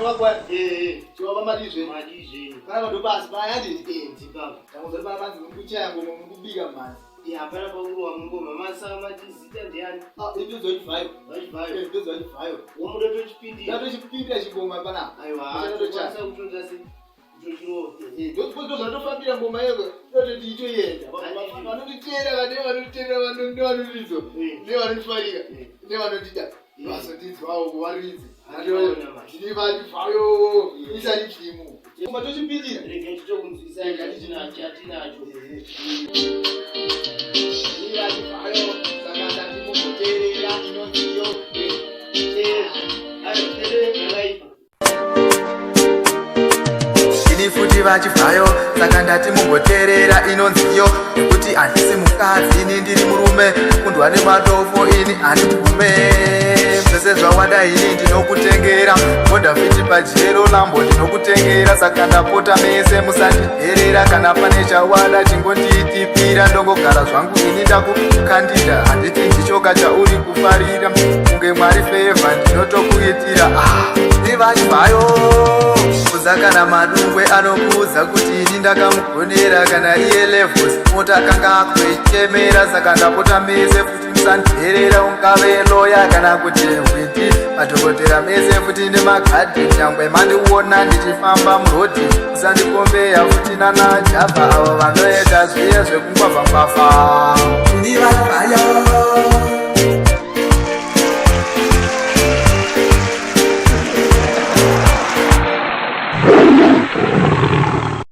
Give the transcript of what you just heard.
Wagwan. Eh, Chiwaba madizve. madizve. Kana ndo pasi paya ndi. Eh, ndipapa. Ndakuzwa pana panzi mukuchaya ngoma mukubika mhanzi. Eh, hapana pakurowa mungoma. Masaka mati zita ndiani? Ah, indozo chivhayo. Vachivhayo. Eh, ndozo chivhayo. Womuda tochipindira. Ndatochipindira chingoma panapa. Aiwa, Ndatochaya. tokwanisa kutoita se kutochirova. Eh, ndo zvatofambira ngoma iyo tototi itoenda. Vanonditeera vane vanonditeera vanondiridzo. Nevanondifarira. Nevanondida. Vazondinzwawo kuvaridzi. Ndini vachivhayo. Isati chimo. Ngoma tochipindira. Rega titokunzwisai chatinacho chatinacho. Eh, ayo, eh, yakaipa. Ini futi vachibvayo, saka ndati mumboteerera inonziyo, nekuti handisi mukadzi, ini ndiri murume, kundwa nemadofo ini handibvume. Zvese zvawada ini ndinokutengera, Honda Fit, Pajero, Lambo ndinokutengera. Saka ndapota mese musandidherera, kana pane chawada chingondiitipira, ndongogara zvangu ini ndakukandira. Handiti ndichoka chauri kufarira? Kunge Mwari favour ndinotokuitira. Ah, ndivachibvayo kudza kana Madungwe anokuudza kuti ini ndakamugonera, kana iye Levels mota kanga akuichemera. Saka ndapota mese futi musandidherera, ungave lawyer kana kuti hwindi, madhokotera mese futi nemagadhi, nyangwe mandiona ndichifamba muroad, musandikombeya futi nana Java avo vanoita zviye zvekungwavhangwavha. Ini vachibvayo.